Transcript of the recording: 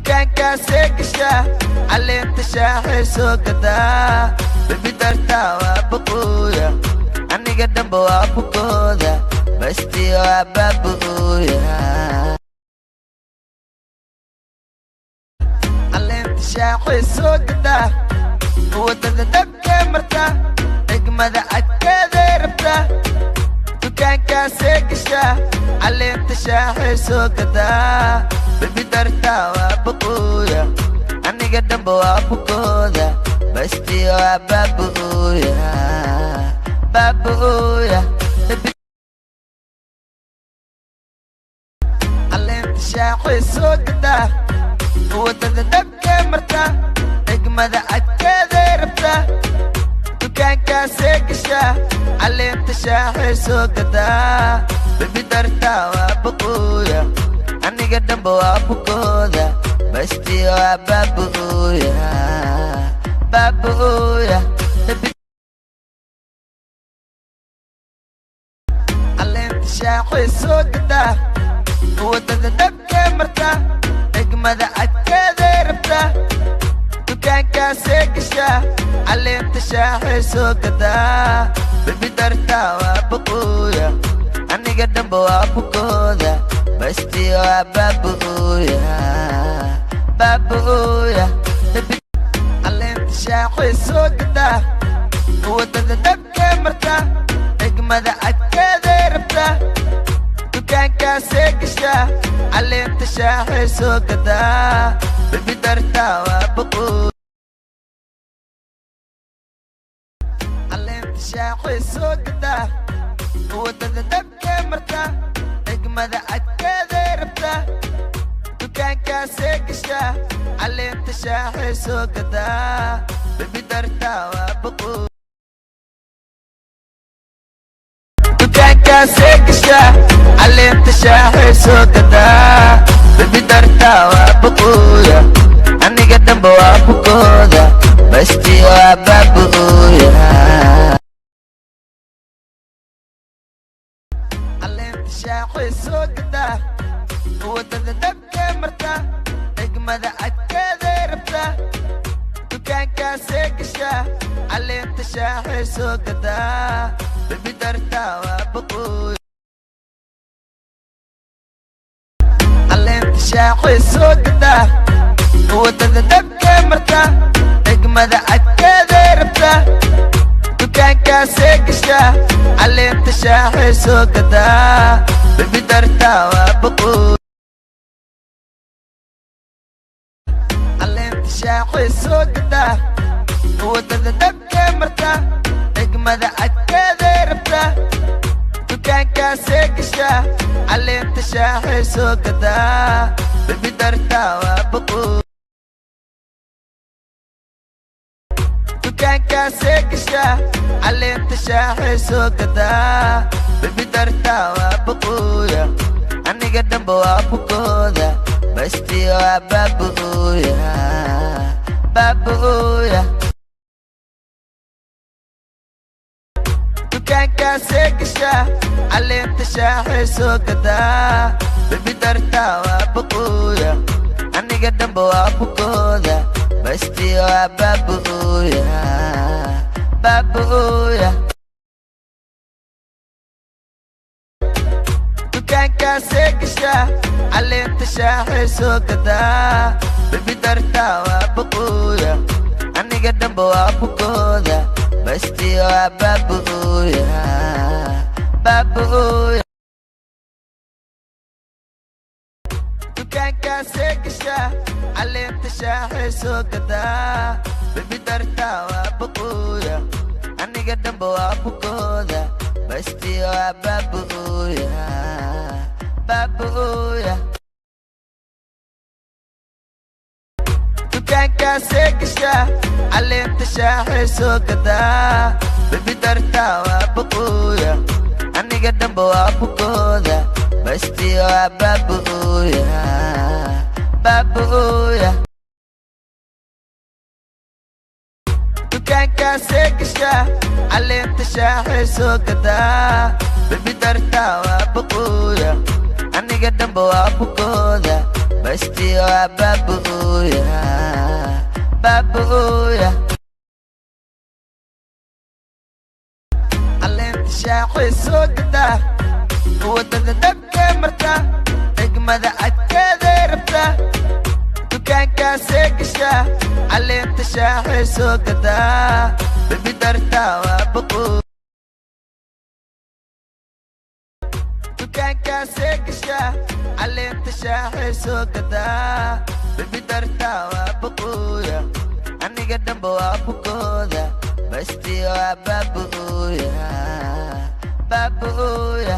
Dukaankaasee gashaa, caleenta shaaxay soo gadaa. Baby dartaa waa boqooya, aniga dhanba waa bukooda, basti waa baabu'ooya. Caleenta shaaxay soo gadaa, wadada dabkee martaa, degmada agteeday rabtaa. Dukaankaasee gashaa, caleenta shaaxay soo gadaa. Baby dartaa waa boqooya, aniga dhanba waa bukooda, basti waa baabu'ooya, baabu'ooya. Caleenta shaaxay soo gadaa, wadada dabkee martaa, degmada agteeday rabtaa. Dukaankaasee gashaa, caleenta shaaxay soo gadaa. Baby dartaa waa boqooya, aniga dhanba waa bukooda, basti waa baabu'ooya, baabu'ooya. Caleenta shaaxay soo gadaa, wadada dabkee martaa, degmada agteeday rabtaa. Dukaankaasee gashaa, caleenta shaaxay soo gadaa. Baby dartaa waa boqooya, aniga dhanba waa bukooda, basti waa baabu'ooya, baabu'ooya. Caleenta shaaxay soo gadaa, wadada dabkee martaa, degmada agteeday rabtaa. Dukaankaasee gashaa, caleenta shaaxay soo gadaa. Baby dartaa waa boqooya. Caleenta shaaxay soo gadaa, wadada dabkee martaa, degmada agteeday rabtaa. Dukaankaasee gashaa, caleenta shaaxay soo gadaa. Baby dartaa waa boqooya. Dukaankaasee gashaa, caleenta shaaxay soo gadaa. Baby dartaa waa boqooya, aniga dhanba waa bukooda, basti waa baabu'ooya. Caleenta shaaxay soo gadaa, wadada dabkee martaa, degmada agteeday rabtaa. Dukaankaasee gashaa, caleenta shaaxay soo gadaa. Baby dartaa waa boqooya. Caleenta shaaxay soo gadaa, wadada dabkee martaa, degmada agteeday rabtaa. Dukaankaasee gashaa, caleenta shaaxay soo gadaa. Baby dartaa waa boqooya. Caleenta shaaxay soo gadaa, wadada dabkee martaa, degmada agteeday rabtaa. Dukaankaasee gashaa, caleenta shaaxay soo gadaa. Baby dartaa waa boqooya. Dukaankaasee gashaa, caleenta shaaxay soo gadaa. Baby dartaa waa boqooya, aniga dhanba waa bukooda, basti waa baabu'ooya, baabu'ooya. Dukaankaasee gashaa, caleenta shaaxay soo gadaa. Baby dartaa waa boqooya, aniga dhanba waa bukooda, basti waa baabu'ooya, baabu'ooya. Dukaankaasee gashaa, caleenta shaaxay soo gadaa. Baby dartaa waa boqooya, aniga dhanba waa bukooda, basti waa baabu'ooya, baabu'ooya. Dukaankaasee gashaa, caleenta shaaxay soo gadaa. Baby dartaa waa boqooya, aniga dhanba waa bukooda, basti waa baabu'ooya, baabu'ooya. Dukaankaasee gashaa, caleenta shaaxay soo gadaa. Baby dartaa waa boqooya, aniga dhanba waa bukooda, basti waa baabu'ooya, baabu'ooya. Dukaankaasee gashaa, caleenta shaaxay soo gadaa. Baby dartaa waa boqooya, aniga dhanba waa bukooda, Bestie waa baabu'uya, baabu'uya. Caleenta shaaxay soo gadaa, waddada dabkee martaa, degmada agteeday rabtaa, dukaankaasee gashaa. Caleenta shaaxay soo gadaa, bebi dartaa waa baqu. Dukaankaasee gashaa, caleenta shaaxay soo gadaa, bebi dartaa waa baquuya, aniga dhanba waa bukooda. Bestie waa baabu'uya, baabu'uya.